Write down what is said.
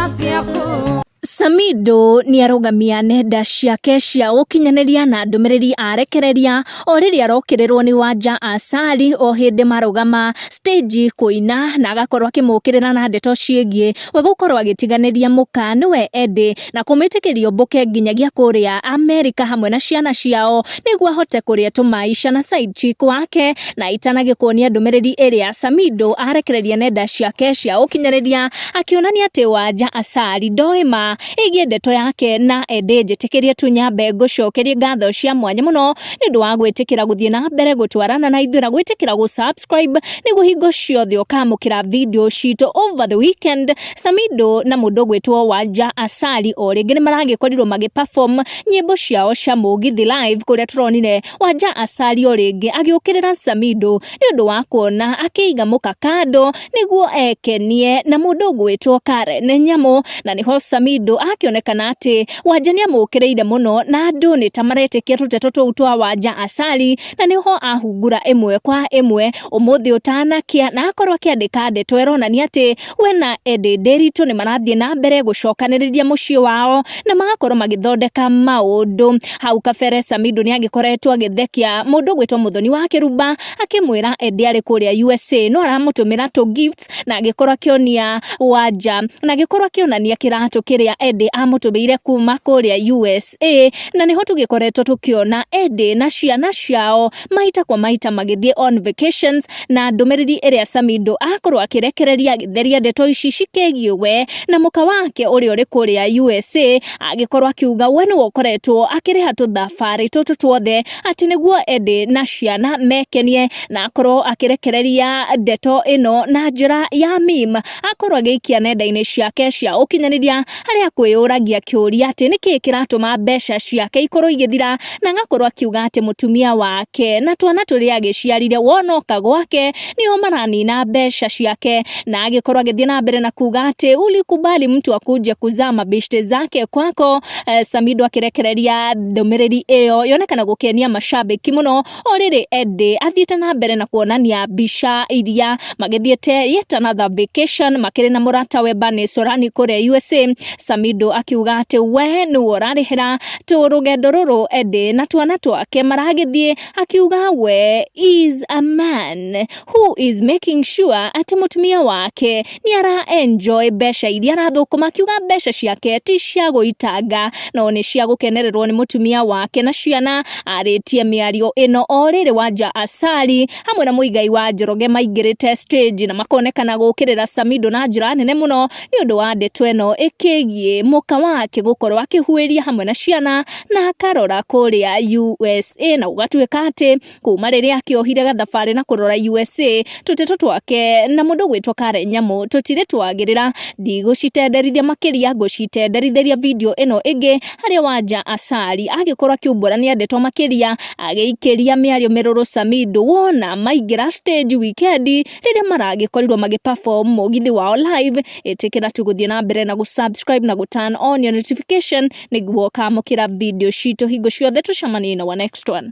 Ciana ciaku. Samido nĩarũgamia nenda ciake cia ũkinyanĩria na ndũmĩrĩri arekereria o rĩrĩa arokĩrĩrwo nĩ Wanja Asali o hĩndĩ marũgama stage kũina na agakorwo akĩmũkĩrĩra na ndeto ciĩgiĩ we gũkorwo agĩtiganĩria mũka nĩwe Eddie na kũmwĩtĩkĩria ũmbũke nginyagia kũrĩa Amerika hamwe na ciana ciao nĩguo ahote kũrĩa tũmaica na side chick wake. Na itanagĩkuonia ndũmĩrĩri ĩrĩa Samido arekereria nenda ciake cia ũkinyanĩria akĩonania atĩ Wanja Asali ndoĩ ma ĩgiĩ ndeto yake na Eddie, njĩtĩkĩrie tu nyambe ngũcokerie ngatho cia mwanya mũno nĩ ũndũ wa gwĩtĩkĩra gũthiĩ na mbere gũtwarana na ithuĩ na gwĩtĩkĩra gũ subscribe nĩguo hingo ciothe ũkamũkĩra video citũ. Over the weekend, Samido na mũndũ ũgwĩtwo Wanja Asali o rĩngĩ nĩ maragĩkorirwo magĩ perform nyĩmbo ciao cia mũgithi live, kũrĩa tũronire Wanja Asali o rĩngĩ agĩũkĩrĩra Samido nĩ ũndũ wa kuona akĩiga mũka kando nĩguo ekenie na mũndũ ũgwĩtwo Karen Nyamu. Na nĩho Samido akĩonekana atĩ Wanja nĩ amũkĩrĩire mũno na andũ nĩ ta maretĩkia tũteto tũu twa Wanja Asali, na nĩho ahungura ĩmwe kwa ĩmwe ũmũthĩ ũtanakia na akorwo akĩandĩka ndeto ĩronania atĩ we na Eddie Nderitu nĩ marathiĩ na mbere gũcokanĩrĩria mũciĩ wao na magakorwo magĩthondeka maũndũ. Hau kabere Samido nĩ agĩkoretwo agĩthekia mũndũ ũgwĩtwo Muthoni wa Kĩrumba akĩmwĩra Eddie arĩ kũrĩa USA no aramũtũmĩra tũ gifts, na agĩkorwo akĩonia Wanja na agĩkorwo akĩonania kĩratũ kĩrĩa Eddie amũtũmĩire kuma kũrĩa USA. Na nĩho tũgĩkoretwo tũkĩona Eddie na ciana ciao maita kwa maita magĩthiĩ on vacations. Na ndũmĩrĩri ĩrĩa Samido akorwo akĩrekereria agĩtheria ndeto ici cikĩgiĩ we na mũka wake ũrĩa ũrĩ kũrĩa USA, agĩkorwo akiuga we nĩwe ũkoretwo akĩrĩha tũthabarĩ tũtũ tuothe atĩ nĩguo Eddie na ciana mekenie, na akorwo akĩrekereria ndeto ĩno na njĩra ya meme, akorwo agĩikia nenda-inĩ ciake cia ũkinyanĩria harĩa akwĩyũragia kĩũria atĩ nĩkĩĩ kĩratũma mbeca ciake ikorwo igĩthira, na agakorwo akiuga atĩ mũtumia wake na twana tũrĩa agĩciarire wonoka gwake nĩo maranina mbeca ciake. Na agĩkorwo agĩthiĩ na mbere na kuga atĩ ulikubali mtu akuje kuzaa mabeshte zake kwako. Samido akĩrekereria ndũmĩrĩri ĩyo yonekana gũkenia mashabiki mũno o rĩrĩ Eddie athiĩte na mbere na kuonania mbica iria magĩthiĩte yet another vacation makĩrĩ na mũratawe Bernice Sorani kũrĩa USA. Samido akiuga atĩ we nĩwe ũrarĩhĩra tũ rũgendo rũrũ Eddie na twana twake maragĩthiĩ, akiuga we is a man who is making sure atĩ mũtumia wake nĩ ara enjoy mbeca iria arathũkũma, akiuga mbeca ciake ti cia gũitanga no nĩ cia gũkenererwo nĩ mũtumia wake na ciana. Arĩtie mĩario ĩno o rĩrĩ Wanja Asali hamwe na Muigai wa Njoroge maingĩrĩte stage na makonekana gũkĩrĩra Samido na njĩra nene mũno nĩ ũndũ wa ndeto ĩno ĩkĩgiĩ mũka wake gũkorwo akĩhuĩria hamwe na ciana na akarora kũrĩa USA, na gũgatuĩka atĩ kuma rĩrĩa akĩohire gathabarĩ na kũrora USA, tũteto twake na mũndũ gwĩtwo Karen Nyamu tũtirĩ twagĩrĩra. Ndigũcitenderithia makĩria, ngũcitenderithĩria video ĩno ĩngĩ harĩa Wanja Asali agĩkorwo akiumbũrania ndeto makĩria agĩikĩria mĩario mĩrũrũ Samido wona maingĩra stage weekend rĩrĩa maragĩkorirwo magĩ perform mũgithi wao live. Ĩtĩkĩra tu gũthiĩ na mbere na gũ subscribe na gũ turn on your notification nĩguo ũkamũkĩra video citũ hingo ciothe. Tũcemanie na wa next one.